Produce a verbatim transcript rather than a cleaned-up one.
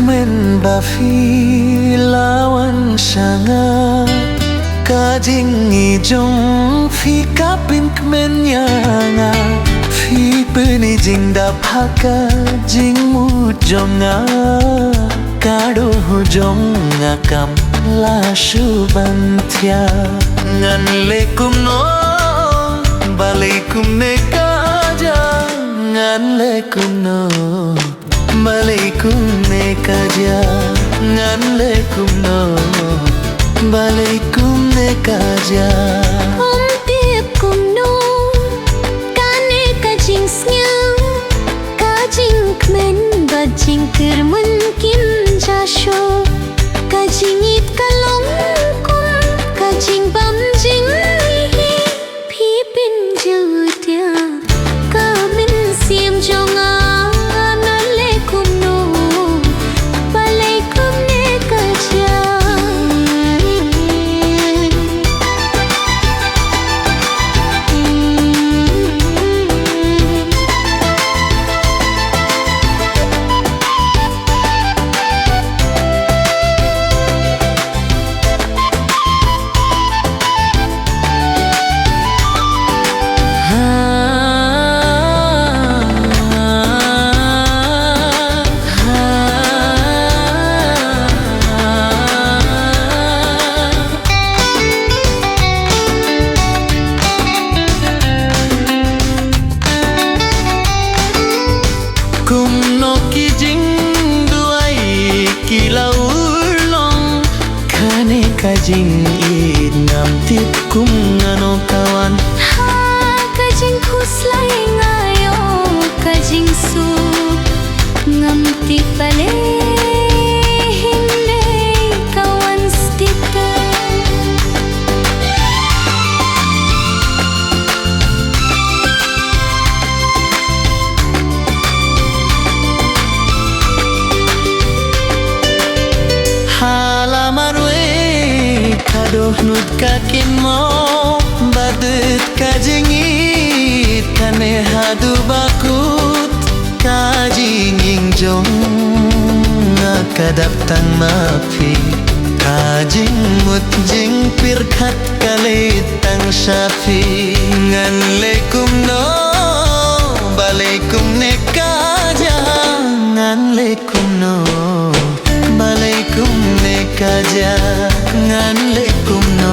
Mynba phi la wan sha nga, ka jingïeit jong phi ka pynkmen ïa nga. Phi pyni jingdap ha ka jingmut jong nga. Ka dohnud jong nga kam lah shuh ban thiah. Ngan leh kumno, balei kumne ka jia? Ngan leh kumno, balei kumne ka jia? Ngan leh kumno, balei kumne ka jia? Ym tip kumno, kane ka jingsngew, ka jingkmen bad jingkyrmen kim jia shuh. Ka jingïeit ka long kum ka jingbam jingmih. Phi pynjot ïa ka mynsiem jong nga, ngan leh kumno, balei kumne ka jia? Kumno ki jingduwai ki la urlong, kane ka jingïeit ngam tip kum ngan ong ka wan. Ha ka jingkhuslai nga ïoh ka jingsuk, ngam tip balei hynrei ka wan stet. Ha la marwei ka dohnud ka kynmaw, bad ka jingïeit kane haduh ba kut. Ka jingïeit jong nga ka dap tang ma phi, ka jingmut jingpyrkhat ka leit tang sha phi. Ngan leh kumno, balei kumne ka jia? Ngan leh kumno, balei kumne ka jia? Ngan leh kumno,